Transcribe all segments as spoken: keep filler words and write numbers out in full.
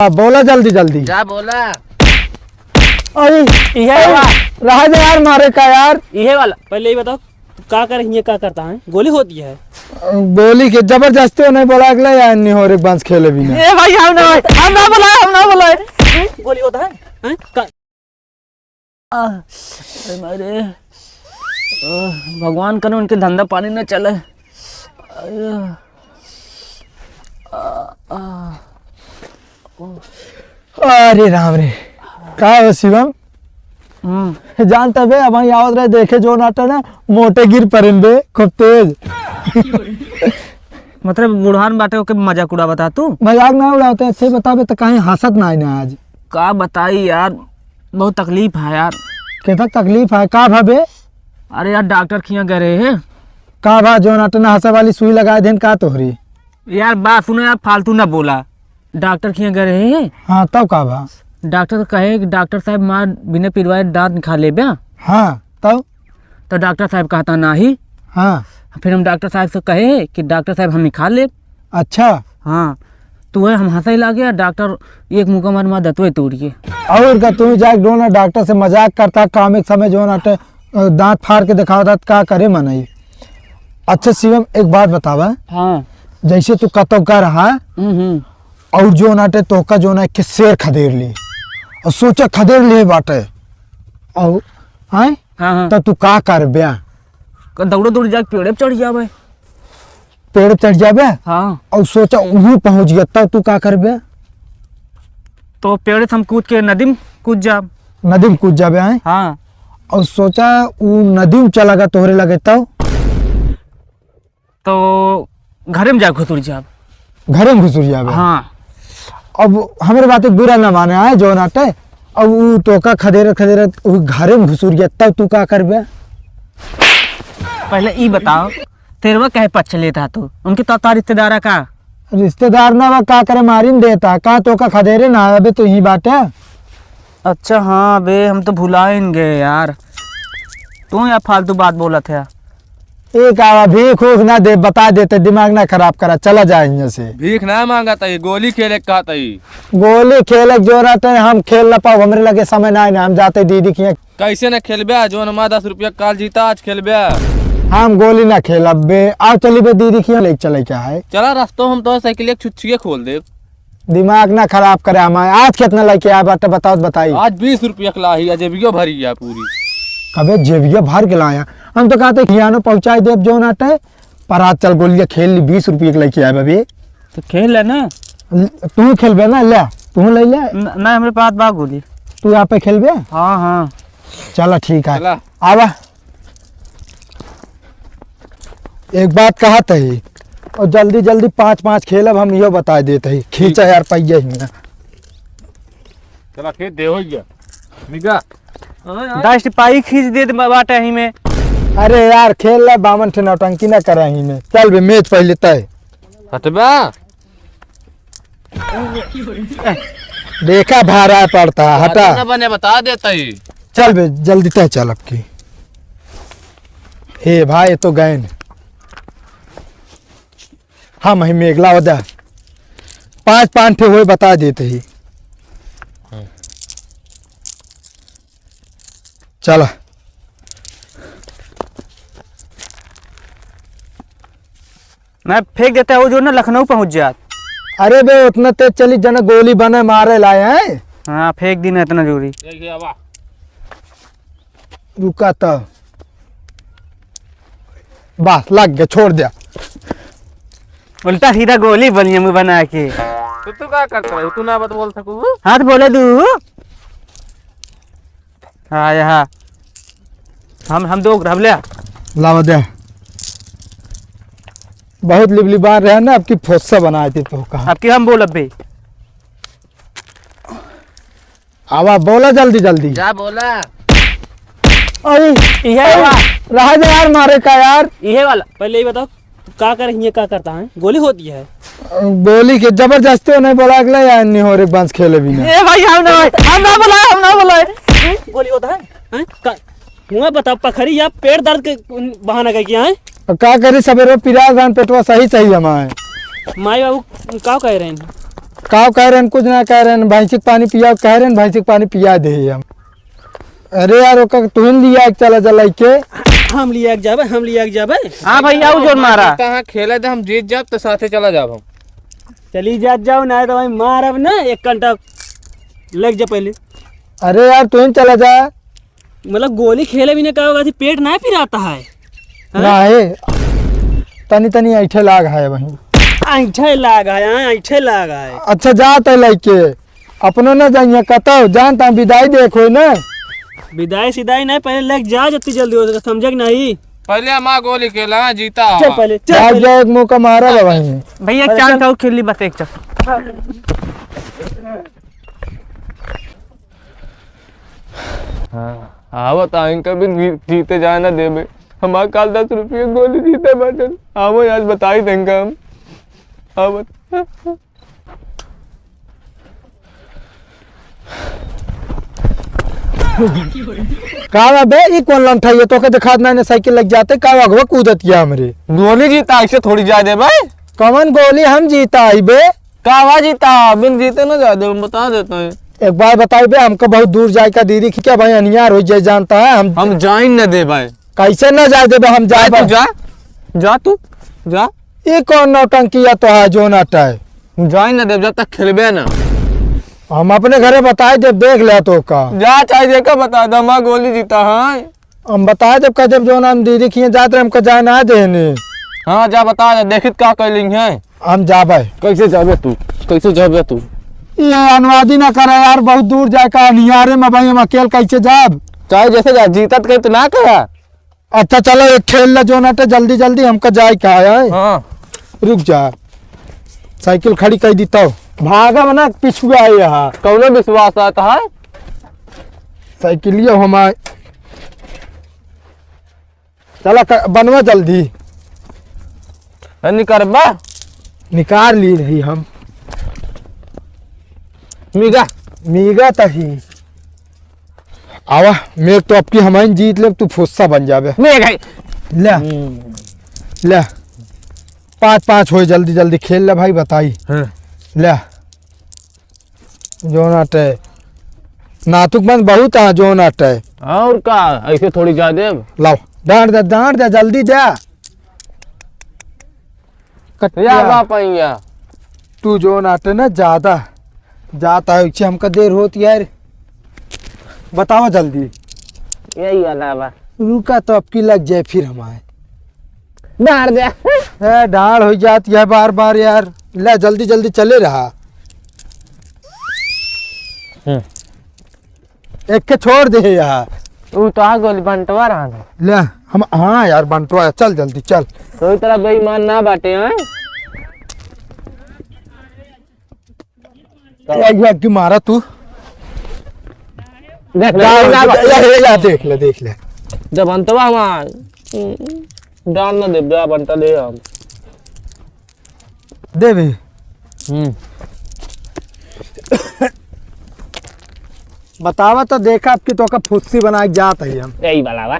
हाँ, बोला जल्दी जल्दी। जा बोला। अरे, इहे अरे, वाला। रहा दे यार, मारे का यार। इहे वाला। पहले ये बताओ, का कर, ये का करता है? गोली होती है? गोली के जबरदस्ती नहीं बोला, अगला यार नहीं हो रे, बांस खेले भी ना। ए भाई, हम ना, हम ना बोला, हम ना बोला। गोली होता है? हैं? का- आ, अरे मारे, आ, भगवान करे उनके धंधा पानी न चले। आ, आ, ओ। अरे राम रे, का हो शिवम? हम्म। जानता बे, अब हम आवत रहे, देखे जो नाटा ना, मोटे गिर पड़ेन बे, खूब तेज। मतलब बुढ़ान बाटे, ओके मजाक उड़ावता तू? मजाक ना उड़ावते, अच्छे बताबे तो कहीं हंसत ना आई ना आज। का बताई यार, बहुत तकलीफ है यार। केतना तकलीफ है, का भा बे? अरे यार, डॉक्टर खियाँ गए रहे हैं। का भा, जौन अटना हंसे वाली सुई लगाए देन का तोहरी? यार, बात सुनो यार, फालतू ना बोला। डॉक्टर खियाँ गए रहे हैं। हाँ, तब का भा? डॉक्टर कहे कि डॉक्टर साहब, मार बिना पिरवाए दांत निकाल लेबे। हाँ, तब? तो डॉक्टर साहब कहता नाही। हाँ। फिर हम डॉक्टर साहब से कहे कि डॉक्टर साहब, हम निकाल लेब। अच्छा। हाँ, तो वह हम हंसे लागे, डॉक्टर एक मुक्का मार, मार दतुए तोड़िए। और का, तू जाके डोना डॉक्टर से मजाक करता, काम एक समय जो नाटे, अ, दांत फाड़ के दिखावता, का करे मनई। अच्छा शिवम, एक बात बतावा। हाँ। जैसे तू कतौ का रहा, हम्म, हम्म। और जो नाटे तोहका जो ना के शेर खदेड़ ली, और सोचा खदेड़ ली बाटे, और, हैं? हाँ, हाँ। तो तू का करब्या? क-, दौड़े दौड़े जाके पेड़े पे चढ़ जावे। पेड़ पे चढ़ जाबे? हाँ। और सोचा उहू पहुँच गया, तब तू का करबे? तो पेड़ से हम कूद के नदी में कूद जाब। नदी में कूद जाबे, हैं? हाँ। और सोचा उ नदी में चला गया तोहरे लगे, तब? तो घरे में जा घुसुर जाब। घरे में घुसुर जाबे? हाँ। अब हमरे बात बुरा ना माने आए जो नाटे, अब उ तोका खदेरत खदेरत उ घरे में घुसुर गया, तब तू का करबे? पहले ई बताओ, तेरवा कहे पक्ष लेता तू? उनके तो, तो रिश्तेदारा का? रिश्तेदार ना बा, का करे, मारिन देता का? तोका खदेरे ना, अबे तो यही बात है। अच्छा हाँ बे, हम तो भुलाइन गए यार, तू यार फालतू बात बोलत है। ए का भीख ऊख ना दे, बता देते, दिमाग ना खराब करा, चला जा यहाँ से। भीख ना मांगत है, गोली खेले कहत है। गोली खेले के जोरत है, हम खेल ना पाओ, हमरे लगे समय ना है ना, हम जाते दीदी के यहाँ। कैसे ना खेलबे? जो हमारा दस रुपया काल जीता, आज खेलबे। हम गोली ना खेलब बे, आओ चली बे दीदी के यहाँ लेके चले क्या है। चला रस्तो, हम तो साइकिल एक छुच्छिए खोल दे। दिमाग ना खराब करे हमारे। आज कितना लेके आया बाटे, बताओ तो बताई। आज बीस रुपया के लाही, जेबियो भरी गया पूरी। कबे जेबियो भर के लाया? हम तो कहते खियानो पहुँचाई देब जो नाटे, पर आज चल गोलिया खेल ली, बीस रुपया के लेके आया बबे। तो खेल ले ना। ल-, तू खेलबे ना, ले, तू ले ले। न-, ना, हमरे पास बा गोली। तू यहाँ पे खेलबे? हाँ, हाँ। चला ठीक है। चला। आवा। एक बात कहत ही, और जल्दी जल्दी पाँच पाँच खेलब हम, इहो बताइ देत ही। खींचा ठीक। यार, पाइये ही ना। चला, खेत दे हो गया। निका। हाँ यार। दस पाई खींच देत बा-, बाटे ही में। अरे यार, खेल ले, बावन ठे नौटंकी ना करा ही में। चल बे, मैच पहले तय। हटबा। देखा, भारा पड़ता, हटा। ना बने, बता देता ही। चल बे, जल्दी तय चल अब की। हे भाई, ये तो गए न। हाँ, मही मेघला हो जा। पाँच, पाँच ठे होए, बता देते ही। हाँ। चला। ना फेंक देते हो जो ना लखनऊ पहुँच जात। अरे बे, उतना तेज चली जना गोली बने मारे लाए हैं। हाँ, फेंक दी ना इतना जोरी। रुका तो। बस, लग गया, छोड़ दिया। उल्टा सीधा गोली बनिया मुँह बना के। तो तू का करता है? तू ना बत बोल सकू? हाँ, तो बोले दू। हाँ, यहाँ। हम, हम दो ग्रहब ले। लावा दे। बहुत लिबलिबान रहे ना, आपकी फोस्सा बनाए थे तो कहा। आपकी हम बोलब बे। आवा, बोला जल्दी, जल्दी। जा बोला। अरे, इहे अरे, वाला। रहा दे यार, मारे का यार। इहे वाला। पहले ये बताओ, का कर, ये का करता है? गोली होती है? गोली के जबरदस्ती नहीं बोला, अगला यार नहीं हो रे, बांस खेले भी ना। ए भाई, हम ना, हम ना बोला, हम ना बोला। गोली होता है? हैं? का, हुआ बताओ, पखरी या पेट दर्द के बहाना कह किया है? अब का करी, सबेरे पिराज दान पेटवा सही सही हमारे। माई बाबू का कह रहे हैं? का कह रहे हैं, कुछ ना कह रहे हैं, भैंसी के पानी पिया कह रहे हैं, भैंसी के पानी पिया दे हम। अरे यार, ओका तुहिन लिया के चला जा लइके। हम लिया के जाबे, हम लिया के जाबे। हाँ भैया, उ जोन मारा। कहता है, खेले दे, हम जीत जाब तो साथे चला जाब हम। चली जात जाओ, ना तो भाई मारब ना, एक घंटा लग जा पहले। अरे यार, तुहिन चला जा। मतलब गोली खेले भी ना का होगा, पेट ना पिराता है? हाँ? ना है, तनी तनी ऐंठे लाग है वहीं। ऐंठे लाग है, हाँ, ऐंठे लाग है। अच्छा, जात है लइके, अपनो ना जाइए कतौ, जानता विदाई देख होई ना। विदाई सिदाई नहीं, पहले लेके जा जत्ती जल्दी हो सके, समझे कि नहीं? पहले हमार गोली खेला, जीता चल हमार। पहले, चल भाग पहले। जा, एक मौका मारा बा वहीं। भैया, एक अच्छा, चांस चल। और खेल ली, बस एक चांस। हाँ, आवत आ, इनका भी जी-, जीते जाए ना देबे। हमार काल दस रुपये गोली जीते बाटन। आवो, आज बताई देंगे हम। आवत। का बा बे, ई कौन लंठा है? तोके देखात ना, ने साइकिल लग जाते, का अगवा कूदत गया हमरे? गोली जीता, ऐसे थोड़ी जा देबे। कौन गोली हम जीता है बे? का बा जीता, बिन जीते ना जा दे, हम बता देते हैं। एक बार बताई बे, हमको बहुत दूर जाए का दीदी, क्या भाई अनियार हो जाए, जानता है हम। हम जाइन न दे भाई। कैसे ना जाए देबे, हम भाई, जाबे। तू जा, जा तू, जा। ये कौन नौटंकी है तो है, जोन अटै? जाइन न देब, जब तक खेलबे ना। हम अपने घरे बताई देब, देख ले तो का। जा, चाहे जेका बता दे, हमार गोली जीता है। हम बताई देब, कह देब, जोन हम दीदी खिए जात रहे, हमका जाए ना देहने। हाँ, जा बता दे, देखित का कैलिंग है। हम जाबे। कैसे जाबे तू? कैसे जाबे तू? ये अनुवादी ना करे यार, बहुत दूर जाए का, नियारे में भाई हम अकेल कैसे जाब? चाहे जैसे जा, जीतत कहीं तो ना कहा। अच्छा चलो, एक खेल ला जोन अटै, जल्दी जल्दी हमका जाए का है। हाँ। रुक जा, साइकिल खड़ी कर दी तब। भागा मना, पिछुआ है यहाँ। कौनो विश्वास आता है? साइकिलिया हमार। चला क-, बनवा जल्दी। ए, निकरबा? निकार ली रही हम। मीगा। मीगा तही। आवा, मेघ तो अबकी हमइन जीत लेब, तू फुस्सा बन जाबे। मेघ है। ले। हम्म। ले। पाँच पाँच होए, जल्दी जल्दी खेल ले भाई, बताई। हाँ। ले। जोन अटै। नातुक मन बहुत है जोन अटै। और का, ऐसे थोड़ी जा देब। लाओ, डांट दे, डांट दे, जल्दी दे। कटिया। या बाप भैया। तू जोन अटै ना ज्यादा, जाता है, इच्छे हमका देर होत यार। बतावा जल्दी। यही वाला बा। रुका तो अबकी लग जाए फिर हमारे। डांट दे। ए, डांट हो जात है बार बार यार। ले जल्दी जल्दी चले रहा। हम्म। एक के छोड़ दे यहाँ। ऊ तो आ गोली बंटवा रहा है। ले, हम, हाँ यार, बंटवा है। चल जल्दी, चल। कोई तरह बेईमान ना बाटे, हैं? एक बार की मारा तू। देख ले, जा, ना बा-, या, या, या, देख ले, देख ले। जब बंटवा हमार, डाल ना दे, जा बंटा दे हम। देबे। हम्म। बतावा तो देखा, अबकी तोका फुस्सी बना के जात है हम। यही वाला बा।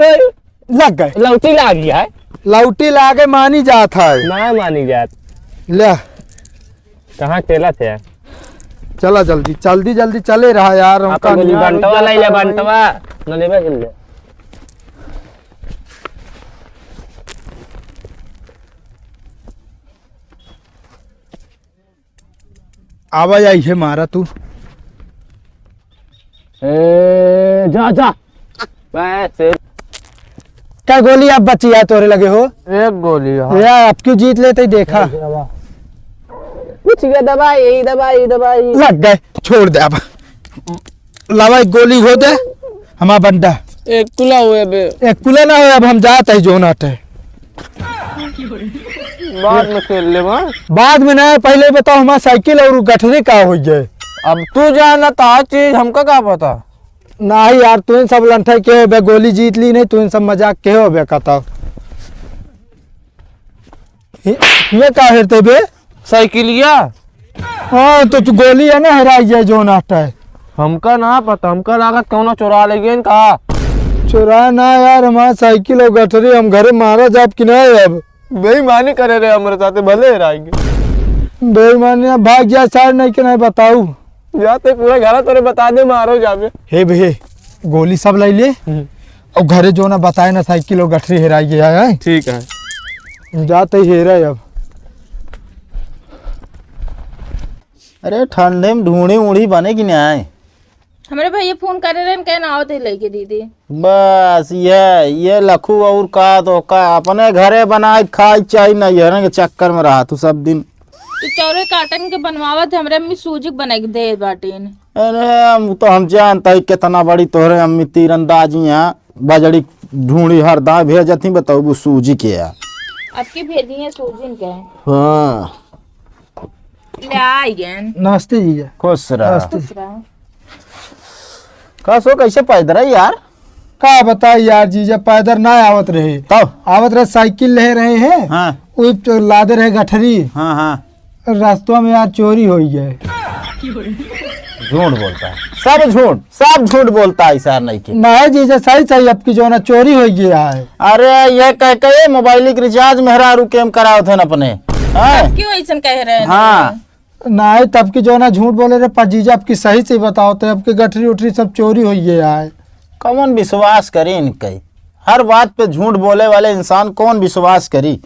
ए, लग गए। लौटी लागी है। लौटी लागे मानी जात है। ना मानी जात। ले। कहाँ खेलत है? चला जल्दी, जल्दी, जल्दी चले रहा यार, हम आप लोग कन्या बंटवा रुक लाई ले, जाता है। बंटवा। न लेबे के ले। आवा जाई है मारा तू। ए, जा, जा। बस, ए। क्या गोली अब बची है तोरे लगे हो? एक गोली है। यार, अब क्यों जीत लेते ही देखा। कुछ ये दबाई, यही दबाई, यही दबाई। लग गए, छोड़ दे अब। लावा एक गोली हो दे, हमार बंडा। एक कुला हुए बे। एक कुला ना हो, अब हम जात है जोन अटै। बाद में खेल ले, हाँ? बाद में ना, पहले बताओ हमार साइकिल और गठरी का हो गए। अब तू जाना तो हर चीज, हमका का पता? नाही यार, तू इन सब लंठे के बे, गोली जीत ली नहीं, तू इन सब मजाक के हो बे, कहता। ये, ये का हेरते बे? साइकिलिया। हाँ, तो तू गोली है ना, हेराई जाए जोन अटै। हमका ना पता, हमका लागत कौनो चोरा ले गए का। चोरा ना यार, हमार साइकिल और गठरी हम घरे मारा जाब कि नहीं अब? बेईमानी करे रहे हमरे साथे, भले हेराएंगे। बेईमानी, अब भाग जा, सार नहीं के नहीं बताऊ। जाते पूरा घर तोरे बता दे, मारो जाबे। हे बे, गोली सब लै ले। हम्म। और घरे जो ना बताए ना साइकिल और गठरी हेराई गया है। ठीक है। जाते ही हेरा अब। अरे ठंडे में ढूंढी उड़ी बने कि नहीं आए? हमरे भैया फोन करे रहे, कहे ना आवत है लेके दीदी। बस ये, ये लखू और का तो का अपने घरे बनाए खाए चाही, नैहर के चक्कर में रहा तू सब दिन। तू चौरे काटन के बनवावत है, हमरे अम्मी सूजी के बनाई के दे बाटीन। अरे हम तो हम जानता ही कितना बड़ी तोहरे अम्मी तीरंदाजी हैं, बजड़ी ढूंढी हर दाए भेजत ही, बताऊ वो सूजी के है। आपकी भेजी है सूजी के। हाँ। ले आई गए। नमस्ते जीजा। खुश रह। नमस्ते। खुश रह। का सो, कैसे पैदर है यार? का बताई यार जीजा, पैदर ना आवत रहे। तब? आवत रहे, साइकिल ले रहे हैं। हाँ। वही तो लादे रहे गठरी। हाँ, हाँ। रास्तवा में यार चोरी हो गए। झूठ बोलता है, सब झूठ, सब झूठ बोलता है, सार नहीं के। नहीं जीजा, सही सही आपकी जो ना चोरी हो गया है। अरे ये कह के ये मोबाइल के रिचार्ज मेहरारू के हम करावत हैं अपने। हाँ? क्यों ऐसन कह रहे हैं? हाँ। नहीं, तब की जो ना झूठ बोले रहे, पर जीजा, आपकी सही से बताओ, तो आपके गठरी उठरी सब चोरी हो गया है। कौन विश्वास करे इनके? हर बात पे झूठ बोले वाले इंसान कौन विश्वास करी?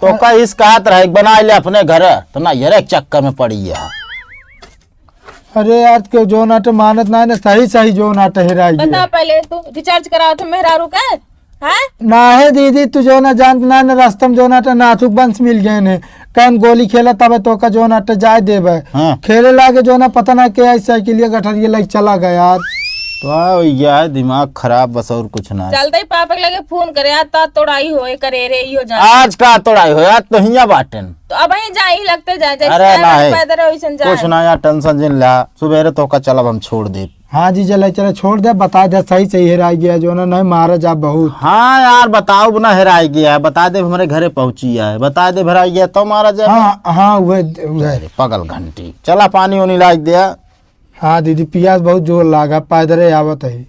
तो अ- का इस कहत रहे, "बना ले अपने घर," तो ना, ये रे चक्कर में पड़ी है। अरे यार, के जो ना तो मानत ना है ना, सही सही जो ना तो हेराई बता है। पहले तू रिचार्ज कराओ थे मेहरारू के? हैं? ना है दीदी, तू जो ना जानत ना, ना रास्ता में जो ना टे नाथुक बंस मिल गए ने, कहीं गोली खेला तबे तो का जो ना टे जाए देबे। हाँ। खेले लागे जो ना पता ना के आई साइकिलिया गठरिया लाइक चला गया यार। तो आ, यह है दिमाग खराब बस और कुछ ना है। चलते ही पापा के लगे फोन करे, आज तो तोड़ाई होए करे रे, इहो जान। आज का तोड़ाई हो यार, तो हिया बाटेन। तो अब ही जाई लगते जाए, जैसे अरे आए ना वाले है। पैदल है, वैसन जाए। कुछ ना यार, टेंशन जिन ला, सुबेरे तो का चलब हम छोड़ दे। हाँ जीजा, ले चला, छोड़ दे, बता दे, सही सही हेराई गया जो ना, नहीं मारा जा बहुत। हाँ यार, बताओ ना, हेराई गया है, बता दे, हमरे घरे पहुँची है, बता दे, हेराई गया तो मारा जा। हाँ, हाँ, वह, वह। अरे, पगल घंटी, चला पानी उनी लाग दे। हाँ दीदी, पियास बहुत जोर लागा, पैदले आवत है।